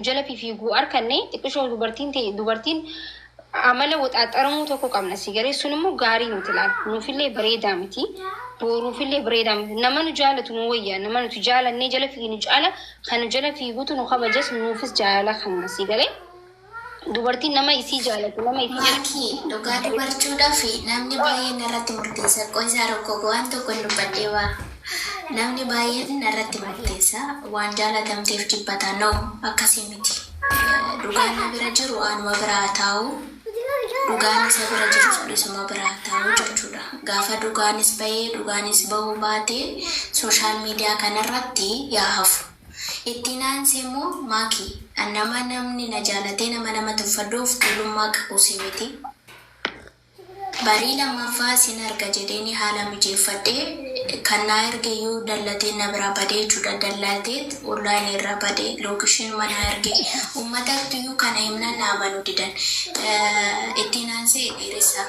Jala fifiiguu arkanne xiqqishoo dubartiin ta'e, dubartiin amala waxaaxaramuu tokko qabna si garee. Sun immoo gaarii miti laal, nuufillee bareedaa miti, booruufillee bareedaa miti. Nama nu jaalatu nu wayya, nama nuti jaalannee jala fiignu caala kan nu jala fiigutu nu kabajas, nuufis jaalala kanna si galee. Dubartiin nama isii jaalatu, nama isii jala Maakii, dhugaa dubarchuudhaaf namni baay'een narratti murteessa. Qoisaa rakkoo waan tokko hin dubbadhee waa. Namni baay'een narratti murteessa. Waan jaalatamteef jibbataa, no, akkasii miti. Dhugaan na bira jiru anuma bira haa taa'u. Dhugaan isa bira jirus isuma bira haa taa'u jechuudha. Gaafa dhugaanis bahee dhugaanis bahuu baate, social media kanarratti yaa hafu. Ittiin aansee immoo, Maakii, nama namni na jaalatee nama nama tuffadhuuf tuulummaa qabus miti. Barii lammaffaa sin arga jedheeni haala mijeeffadhee, kan naa erge iyyuu dallatee na biraa badee jechuudha. Dallateet online irraa badee, location naa erge. Uummatatti iyyuu kana himnaan na amanuu didan. Ittiin aansee, dheeressaa.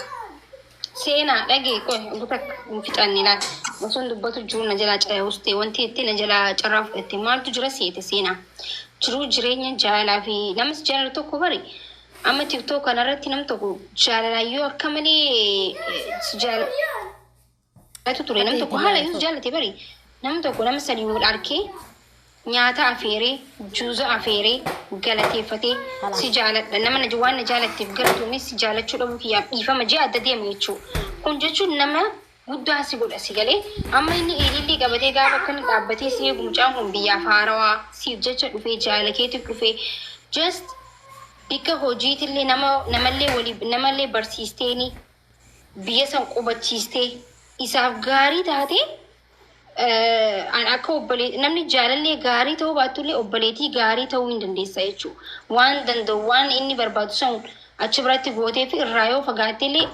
Seenaa, dhagee, qoy takka hin fixanne laal. Osoon dubbatu jiru na jalaa cayawuste, wanti itti na jalaa carraa fudhatte maaltu jira seete? Seenaa, jiruu jireenya jaalalaa fi nama si jaalatu tokko bari, amma TikTok kanarratti nam tokko jaalalaayyoo akka malee si jaalatu ture, nam tokko haala yoo si jaalate bari, nam tokko nama sadii wal arkee, nyaata afeeree, juuza afeeree, galateeffatee, si jaaladha, nama na waan na jaalatteef galatoomis, si jaalachuu dhabuu kiyyaaf dhiifama jee adda deema jechuudha. Kun jechuun nama guddaa si godha si galee. Amma inni ilillii qabatee gaafa akkana dhaabbatee si eegu, mucaan kun biyyaaf haarawaa siif jecha dhufee, jaalala keetiif dhufee, just bikka hojiitillee nama namallee walii namallee barsiisteeni, biyya san qubachiistee, isaaf gaarii taatee, an akka obbolee namni jaalallee gaarii ta'uu baattullee obboleetii gaarii ta'uu hin dandeessa jechuudha. Waan danda'u, waan inni barbaadu san achi biratti gootee fi irraa yoo fagaatte illee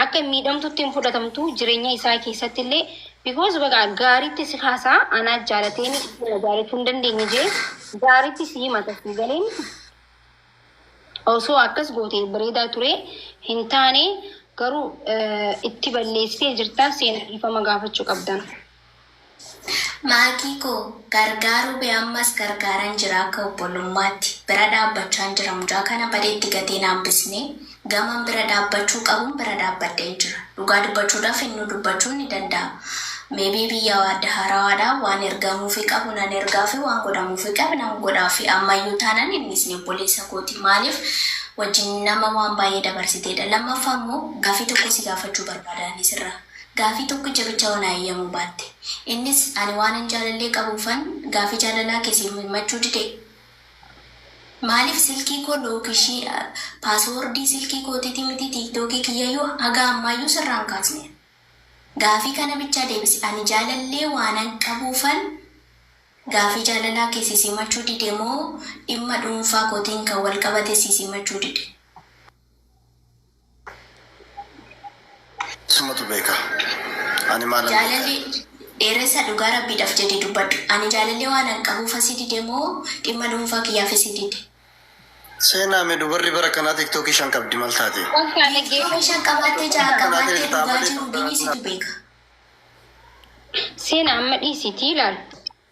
akka miidhamtutti hin fudhatamtu jireenya isaa keessatti illee, because baqa gaariitti si kaasaa, anaa jaalateen na jaalachuu hin dandeenye jee gaariitti si himata si galeen. Osoo akkas goote bareedaa ture. Hin taane garuu, itti balleessitee jirta seena, dhiifama gaafachuu qabdan. Maakii koo, gargaaruu bee, ammas gargaaran jira. Akka obbolummaatti bira dhaabbachaan jira. Mucaa kana badeetti gatee naabbisne, gaman bira dhaabbachuu qabuun bira dhaabbadheen jira. Dhugaa dubbachuudhaaf inni dubbachuun ni danda'a. Maybe biyya adda haarawaadha, waan ergamuufi qabu nan ergaafi, waan godhamuufi qabu nan godhaafi. Ammayyuu taanan innis ni obboleessa kooti. Maaliif, wajjin nama waan baay'ee dabarsiteedha. Lammaffaa immoo gaafii tokko si gaafachuu barbaada sirraa. Gaafii tokkicha bicha waan eeyyamuu baatte. Innis, ani waan hin jaalallee qabuufan gaafii jaalalaa keessi himachuu dide. Maaliif silkii koo location, password silkii kootiiti miti, TikTokii kiyyayyuu haga ammaayyuu sirraan kaasne. Gaafii kana bichaa deebisi. Ani jaalallee waanan qabuufan gaafii jaalalaa keessi simachuu dide moo dhimma dhuunfaa kootiin kan wal qabate si simachuu dide? Sumatu beeka. Ani maalan beeka? Jaalalli dheeressa, dhugaa rabbiidhaaf jedhi dubbadhu. Ani jaalallee waanan qabuuf asii dide moo dhimma dhuunfaa kiyyaaf asii dide? Seenaa, mee dubarri bara kanaa TikTokii shan qabdi, maal taate? Wanta dhaggeeffatu. Shan qabaattee, ja'a qabaattee, dhugaa jiru biyyi situ beeka. Seenaa, amma dhiisitii ilaal.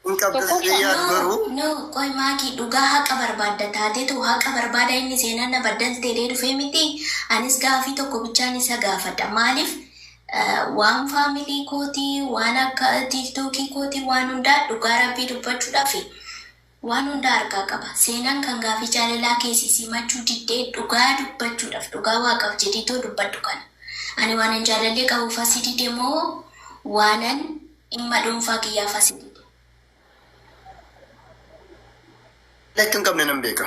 Hin qabda Tokkoffaa. jedhee yaadu No, garuu no, qoy Maakii, dhugaa haqa barbaadda taateetu haqa barbaada. Inni seenaan na baddaltee dhufee miti. Anis gaafii tokko bichaan isa gaafadha. Maaliif, waan family kootii, waan akka TikTokii kootii, waan hundaa, dhugaa rabbii dubbachuudhaaf waan hundaa harkaa qaba. Seenaan kan gaafii jaalalaa keessi simachuu diddee, dhugaa dubbachuudhaaf, dhugaa waaqaaf jedhiitoo dubbadhu kana. Ani waanan jaalallee qabuuf asii dide moo waanan dhimma dhuunfaa kiyyaaf asii dide? Akka hin qabne nan beeka.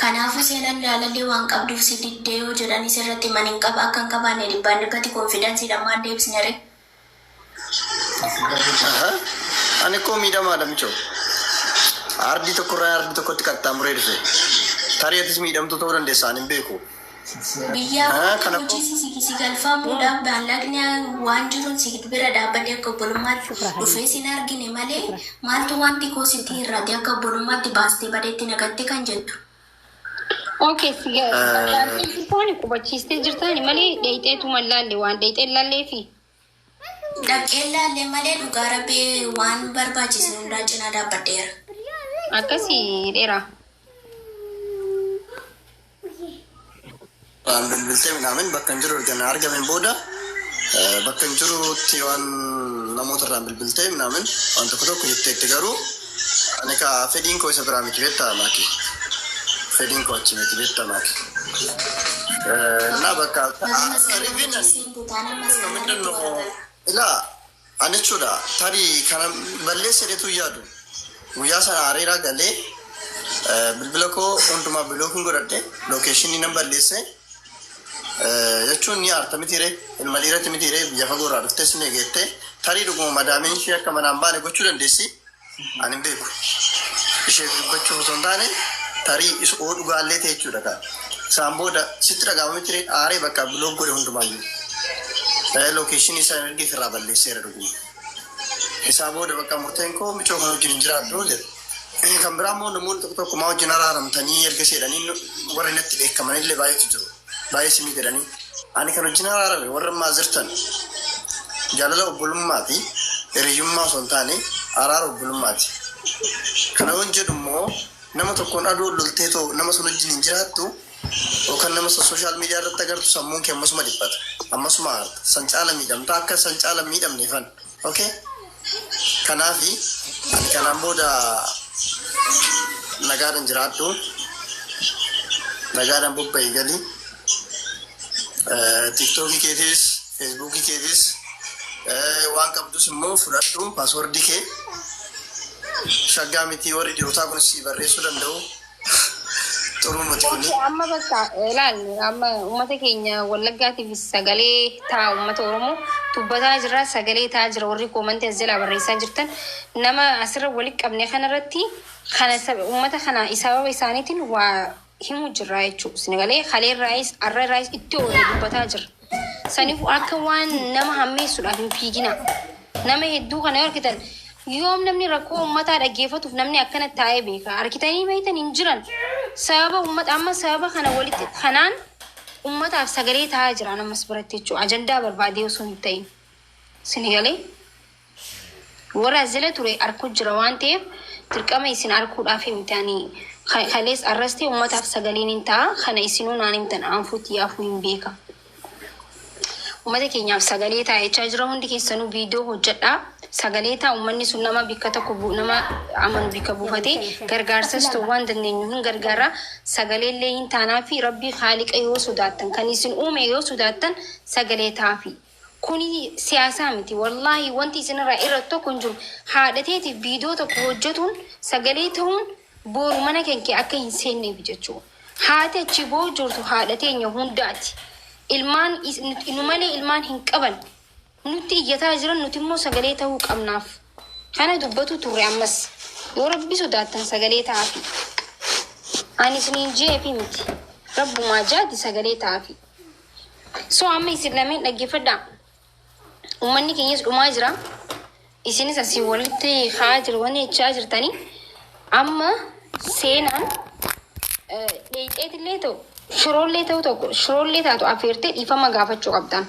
Kanaafuu seenaan jaalallee waan qabduuf si diddee yoo jedhanis irratti man hin qaba, akka hin qabaanne dhibbaan dhibbatti confidenceiidhaan maal deebisne ree? Aha. Ani koo miidhamaadha michoo. Ardii tokkorraa ardii tokkotti qaxxaamuree dhufe. Tarii atis miidhamtuu ta'uu dandeessa, ani hin beeku. Biyyaa Ah, kana hojii si galfamuudhaaf maallaqni waan jiruun si bira dhaabbadee akka obbolummaatti dhufee sin argine malee, maaltu wanti koo sitti hir'ate akka obbolummaatti baastee badeetti nagatte kan jettu? Okay, si gargaartee jirtaani, qubachiistee jirtaani malee dheeyxeetuma laalle, waan dheeyxee laalleefi. Dhaqeen laallee malee, dhugaa rabbii waan barbaachisu hundaa cinaa dhaabbadheera. Akkasii dheeraa. Waan bilbiltee minaamin bakka hin jiru erga na argameen booda bakka hin jirutti waan namoota irraan bilbiltee minaamin waan tokko tokko jetteetti garuu ani ka fedhiin koo isa biraa miti beektaa maaki. Fedhiin koo achi miti beektaa maaki. Na bakka Baga masqala riviin wajjin seente taanaan masqala ምንድን irratti ነው wal agarra. ilaa ani jechuudha tarii kana balleessa jedhetu yaadu guyyaa sana areeraa galee bilbila koo hundumaa bilookiin godhadhe lookeeshinii nan balleesse jechuun ni aarta mitiire ilma dhiiratti mitiire biyya fagoo irraa dhuftee sin eegeette tarii dhuguma madaamiin ishee akka manaan baane gochuu dandeessi ani hin beeku isheef dubbachuuf osoo hin taane tarii oo dhugaallee ta'e jechuudha kaa isaan booda sitti dhaga'ama mitiire aaree bakka bilook godhe hundumaayyuu lookeeshinii isaan ergeef irraa balleesseera dhuguma. Isaa booda bakka murteen koo micoo kan wajjin hin jiraadhu jedhe. Kan biraa immoo namoonni tokko tokko maa wajjin araaramtanii erga seedhanii warri natti dheekkamanillee baay'eetu jiru. Baay'ee simii jedhanii. Ani kan wajjin araarame warra ammaa jirtan jaalala obbolummaa fi hiriyyummaa osoo hin taane araara obbolummaati. Kana yoon jedhu immoo nama tokkoon aduu loltee too nama sun wajjin hin jiraattu yookaan nama social media irratti agartu sammuun kee ammasuma dhiphata. Ammasuma aarta. San caala miidhamta akka san caala miidhamneefan. Okay? Kanaafi ani kanaan booda nagaadhaan jiraadhu. Nagaadhaan bobba'ii gali. Tiktookii keetis, Feesbuukii keetis waan qabdus immoo fudhadhu paaswordii kee. Shaggaa miti warri dhiirotaa kunis si barreessuu danda'u. Xuruu miti kuni. Amma bakka ilaal amma uummata keenya Wallaggaatiif sagalee ta'a uummata Oromoo dubbataa jira sagalee ta'aa jira warri koomantii as jalaa barreessaa jirtan nama asirra walitti qabne kanarratti kana uummata kana sababa isaaniitiin waa himu jirra jechuudha. Sagalee kaleerraayis arrarraayis itti oolu dubbataa jira. Saniif akka waan nama hammeessuudhaaf hin fiigina. Nama hedduu kana yoo argitan yoom namni rakkoo uummataa dhaggeeffatuuf namni akkana taa'ee beeka. Argitanii beektan hin jiran. Sababa uummata amma sababa kana walitti kanaan uummataaf sagalee ta'aa jira namas biratti jechuudha. Ajandaa barbaadee osoo hin ta'in. Sinigalee warra as jala ture arkuu jira waan ta'eef dirqama isin arkuudhaaf himtanii kalees arrastee uummataaf sagaleen hin ta'a kana isinuu naan himtan aanfuutti yaafuu hin beeka. Uummata keenyaaf sagalee ta'a jechaa jira hundi keessanuu viidiyoo hojjedhaa. Sagalee ta'a uummanni sun nama bikka tokko nama amanu bikka buufatee gargaarsas ta'u waan dandeenyu hin gargaara. Sagalee illee hin taanaa fi rabbii haaliqa yoo sodaattan kan isin uume yoo sodaattan sagalee ta'aafi. Kuni siyaasaa miti. Wallaahi wanti isinirraa irra tokko hin jiru. Haadha teetiif viidiyoo tokko hojjetuun sagalee ta'uun boru mana keenya akka hin seenneef jechuudha. Haati achi boo jirtu haadha teenya hundaati. Ilmaan nu malee ilmaan hin qaban. Nutti iyyataa jiran nuti immoo sagalee ta'uu qabnaaf. Kana dubbatu turre ammas. Yoo rabbi sodaattan sagalee ta'aafi. Ani isiniin jeefi miti. Rabbumaa jaati sagalee ta'aafi. So amma isin lameen dhaggeeffadhaa. Uummanni keenyas dhumaa jira. Isinis asii walitti haa jiru wanni jechaa jirtanii. Amma seenaan dheeyxeetillee ta'u shiroollee ta'u tokko shiroollee taatu affeertee dhiifama gaafachuu qabdan.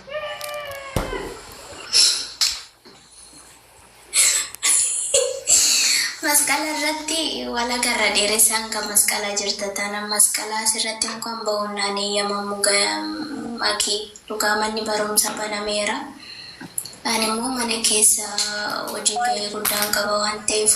Masqala irratti wal agarra dheeressaan kan masqalaa jirta taanaan masqalaa asirratti mukaan ba'uun naan eeyyamamu makii dhugaa manni barumsa banameera. Ani immoo mana keessa hojii gahee guddaan qaba waan ta'eef.